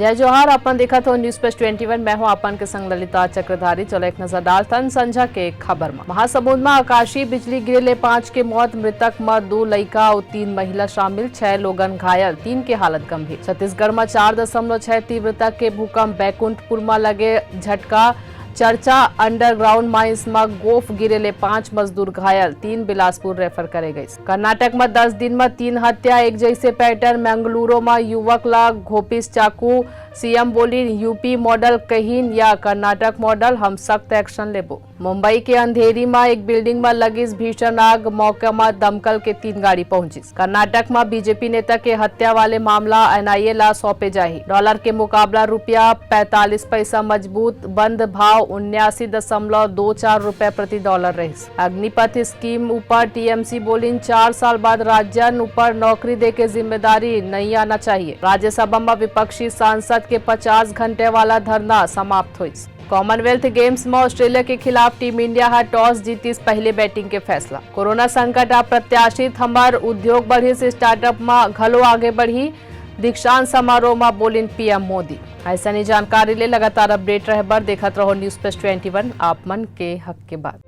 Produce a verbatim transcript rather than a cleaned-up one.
जय जोहार, अपन देखत हो News Flash twenty one, मैं हूं अपन के संग ललिता चक्रधारी। चलो एक नजर डालथन संझा के खबर म। महासमुंद म आकाशीय बिजली गिरे ले पांच के मौत, मृतक म दो लइका अउ तीन महिला शामिल, छह लोगन घायल, तीन के हालत गंभीर। छत्तीसगढ़ म चार दशमलव छह तीव्रता के भूकंप, बैकुंठपुर म लगे झटका। चरचा underground mines म गोफ गिरे ले पांच मजदूर घायल, तीन बिलासपुर रेफर करे गइस। कर्नाटक म दस दिन म तीन हत्या, एक जइसे pattern, मंगलुरु म युवक ला घोपिस चाकू, सीएम बोलिन, "यूपी मॉडल कहिन या कर्नाटक मॉडल, हम सख्त एक्शन लेबो।" मुंबई के अंधेरी म एक बिल्डिंग म लगिस भीषण आग, मौका म दमकल के तीन गाड़ी पहुंचिस। कर्नाटक म बीजेपी नेता के हत्या वाले मामला एनआईए ला सौंपे जाही। डॉलर के मुकाबला रुपया पैंतालीस पैसा मजबूत, बंद भाव उन्यासी दशमलव दो चार रुपए प्रति डॉलर रहिस। अग्निपथ स्कीम ऊपर टीएमसी बोलिन, चार साल बाद राज्यन ऊपर नौकरी दे के जिम्मेदारी नइ आना चाहिए। राज्यसभा म विपक्षी सांसद के पचास घंटे वाला धरना समाप्त होइस। कॉमनवेल्थ गेम्स म ऑस्ट्रेलिया के खिलाफ टीम इंडिया ह टॉस जीतिस, पहले बैटिंग के फैसला। कोरोना संकट अप्रत्याशित, हमर उद्योग बढ़िस, स्टार्टअप म घलो आगे बढ़ी, दीक्षांत समारोह म बोलिन पीएम मोदी। अइसने जानकारी ले लगातार अपडेट रहे बर देखत रहो News Flash twenty one, आप मन के हक के बात।